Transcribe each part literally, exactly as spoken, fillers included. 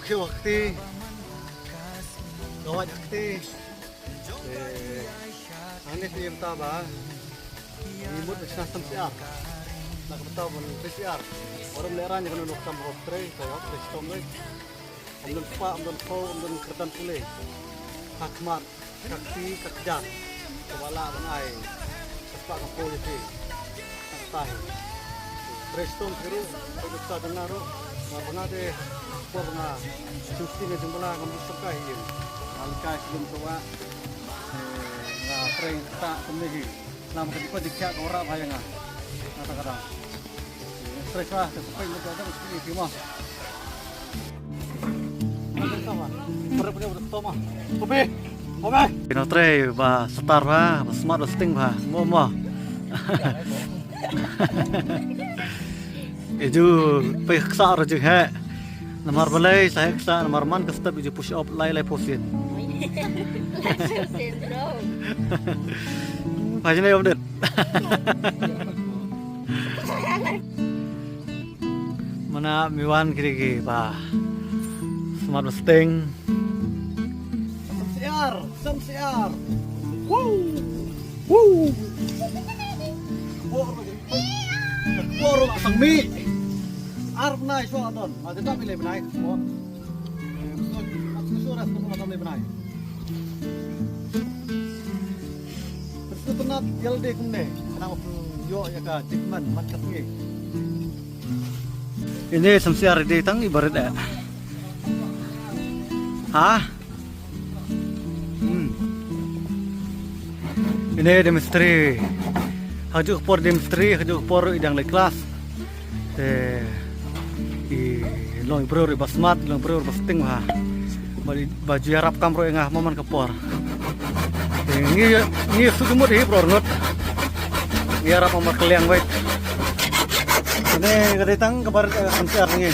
Kiew ha kti. Ka wait ha kti. Eh, hangne te ym ta ba ngi mut ba shna sem syiar. Na ka bynta ban trei syiar. Warum lehrain ïa kano kano ka kam hok trei, ka hok trei shitom lei. Ym don spah, ym don khaw, ym don kyrdan pule. Ha khmat ka kti ka kjat kaba lah ban ai ka spah ka phew ïa phi. Ka kti. Trei shitom phi ruh, trei ka kti jong nga ruh. Namar ba nga te por ba nga sngewsih nga jingbylla ngam ju sngewsih hi. Nga leit kai sha lum sha wah. Eh, nga trei kata kumne hi. Lada ka dei ka jingkhiah ka wanrah bha ïa nga. Nga ta ka dang. Trei shuwa, te pynpoi mo ka dang sngewsih mo. Phi nang trei ba star bha, ba smart, ba sting bha. Mo mo. Ïa ju phi ksa ruh ju heh. Namar balei sa heh ksa, namar man ka step ïa ju push up lai lai phew sien. Lai phew sien, bro. Pha jane update. Mana miwan kiri ki ba. Smart ba sting. Sem syiar, sem syiar. Woo! Woo! Bor, bor la sang mi. Ar bnai shuwa don. Ma te ta mi le bnai. Mo. Su su ras ko ma ta mi le bnai. Su tu nat yal de kumne. Kana ko yo ya ka tikman mat ka sngi. Ini sem syiar de tang ibarat eh. Ha? Hmm. Ine de mistri. Haju por de mistri, haju por i dang leit klas. Te i long i briew ba smart, i long i briew ba sting ha. Ba, ba ju ïarap kam ruh ïa nga man ka por. Te ngi ngi suk mut hi por ngut. Ngi ïarap ma kylliang wei. Ine ka dei tang ka barit, eh, sem syiar ngi.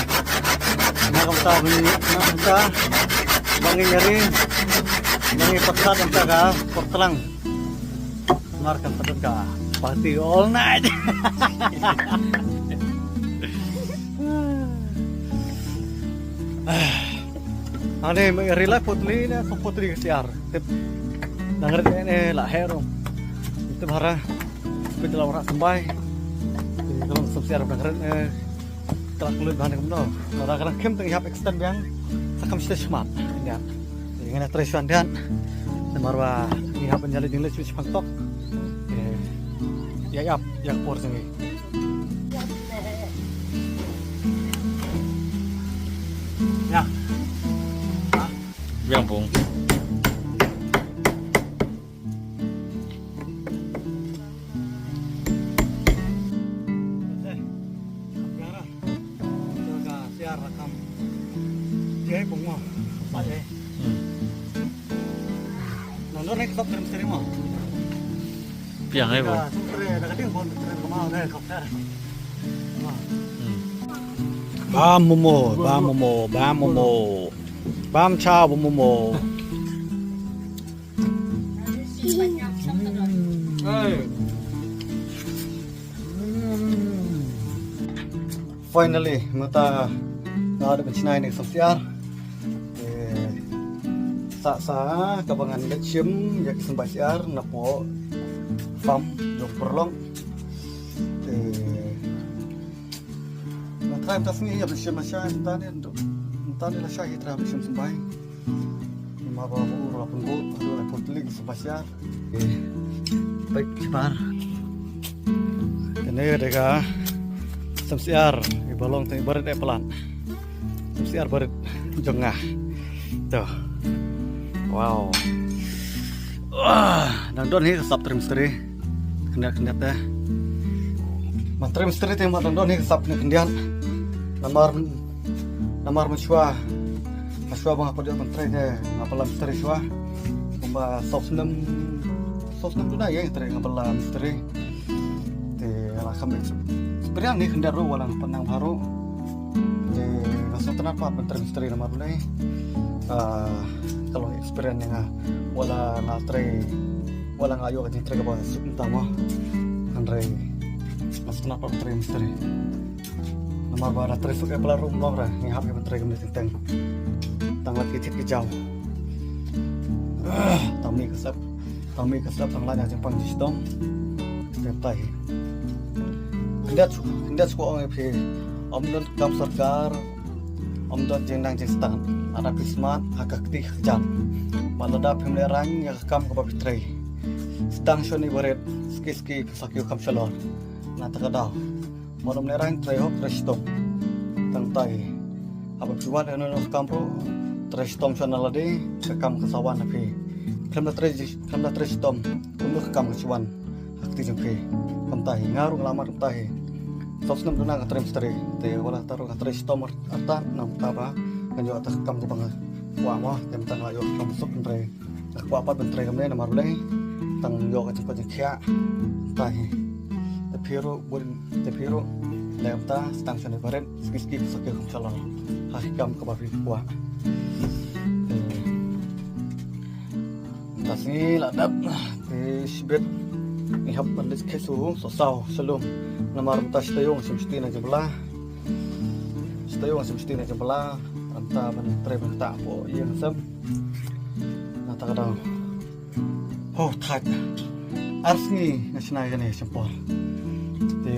Na ka bynta ngi, na ka bynta ba ngi ïari, ba ngi pyrkhat ïa ka por tlang. Mar kan patut ka party all night. Ane me rila potli ne so potli ka syiar. Tip. Dang rit ne la herum. Tip hara. Pit la wara sambai. Ni kalau sem syiar dang rit ne. Trak lut ban kumno. Mara kadang kim teng hap extend biang. Sakam sita shmat. Ya. Ngi na trei shuwa diat. Namar ba ngi hap ban ïaleit jingleit shu shipang tok. Eh, ïa ïap, ïa ka por jong ngi. Ïa. Biang pung. Ka siar rakam. Jai pung mo. Ba jai. Hmm. Nang don ek sop trim seri mo. Piang ai bo. Ka sop trim, ka ding bon trim ko mo, eh, kop siar. Mo. Hmm. Bam momo, bam momo, bam momo. Bam cha bam momo. Finally, mynta nga dep ban shna ïa kane ka sem syiar. Eh, sa sa kaba ngan leit shim ïa ka symbai syiar napoh farm jong Pyrlok. Eh, nga trai mynta sngi ïa ban shim lashai mynta ne, mynta ne lashai ïa trai ban shim symbai. Namar ba u la pynbun, u la pynbun symbai syiar. Peit shipar. Kane ka dei ka sem syiar iba long tang iba rit eh palat. Sem syiar ba rit jong nga. To. Wow. Wah, dang don hi ka sap trim mistri. Khyndiat khyndiat te. Ban trei mistri te ma dang don hi ka sap khyndiat. Namar, namar mynshuwa, mynshuwa ba nga pat ïoh ban trei te nga pat la mistri shuwa. Kumba saw snem, saw snem duna ïa nga trei nga pat la mistri. Te la kham experience hi khyndiat ruh wat la nga pat nang bha ruh. Te nga sngewtynnat pat ban trei mistri namar balei, ah, ka long experience ïa nga wat la nga trei, wat la nga ïoh ka jingtrei kaba suk mynta mo. Hynrei nga sngewtynnat pat ban trei mistri. Namar ba da trei suk ïa pala ruh ym long re, ngi hap ïa ban trei kumne teng teng. Tang lait ki thied ki jaw. Ah, tang mih ka slap, tang mih ka slap, tang lait na jingpang jingshitom. Te mynta hi. Khyndiat shu, khyndiat shu ong ïa phi. Ym don kam sorkar, ym don jingnang jingstad. Lada phi smat ha ka kti ka kjat. Bad lada phim lehraiñ ïa ka kam kaba phi trei, sdang shane barit, sngi sngi phin sa kiew kham shalor. Na kata ka daw, mano ym lehraiñ, trei hok trei shitom. Tang mynta hi, haba phi wad ïa kano kano ka kam ruh, trei shitom shwa na lade, ka kam kan sa wan ha phi. Khlem da trei, khlem da trei shitom, kumno ka kam kan sa wan ha kti jong phi? Kumta hi, nga ruh nga la mad kumta hi. Saw snem duna nga trei mistri, te wat la katta ruh nga trei shitom artat, namar kata ba ngan ïoh kata ka kam kaba nga kwah mo, te mynta nga la ïoh ka kam suk ban trei. Nga kwah pat ban trei kumne namar balei, tang ïoh ka jingkoit jingkhiah. Kumta hi. Te phi ruh, bun, te phi ruh, leh kumta, sdang shane barit, sngi sngi phin sa kiew kham shalor ha ki kam kaba phi kwah. Te mynta sngi la dep, te shibit ngi hap ban leit khet sha u sohsaw sha lum. Namar mynta shi taïew ngin shim shuti na jingbylla. Shi taïew ngin shim shuti na jingbylla. Mynta ban trei ban ktah hapoh ïing sem. Na kata ka daw, ho, thait ar sngi nga shna ïa kane shim por. Te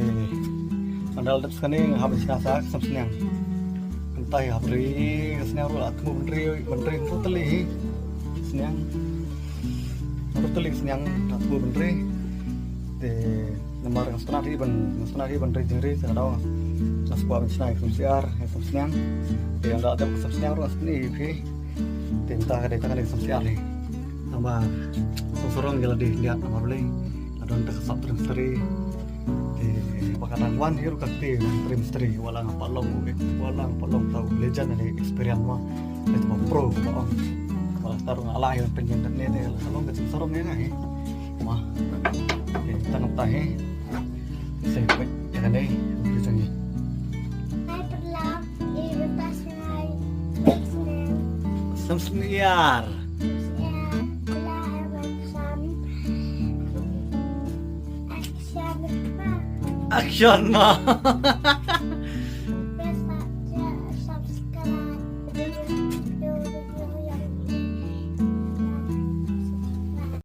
ynda la dep sa kane nga hap ban shna sa ka sem sniang. Mynta hi hap ri ka sniang ruh, la thmu ban ri, ban ri hynriew tylli hi sniang. Hynriew tylli sniang la thmu ban ri. Te namar nga sngewtynnat hi ban, nga sngewtynnat hi ban ri jingri, te ka daw nga sngewkwah ban shna ïa ka sem syiar, ïa ka sem sniang. Te ynda la dep ka sem sniang ruh nga sngewtynnat hi phi. Te mynta ka dei tang ka dei ka sem syiar hi. Tang ba sngewsarong ïa lade khyndiat namar balei, la don te ka sap trei mistri. Te ba ka dang wan hi ruh ka kti trei mistri, wat la nga pat long, wat la nga pat long tang u legend ne experience mo. Te ba pro ba ong. Wat la star nga la hi ban pynïeng katne te la ka long ka jingsarong ïa nga hi. Mo. Te tang mynta hi. Sa peit ïa kane, ïa kane. Ai, pynlap, eh, mynta sngi. Sngi. Sem sniar. Sngi, pynlap, eh, sam. Action, ma. Action, ma.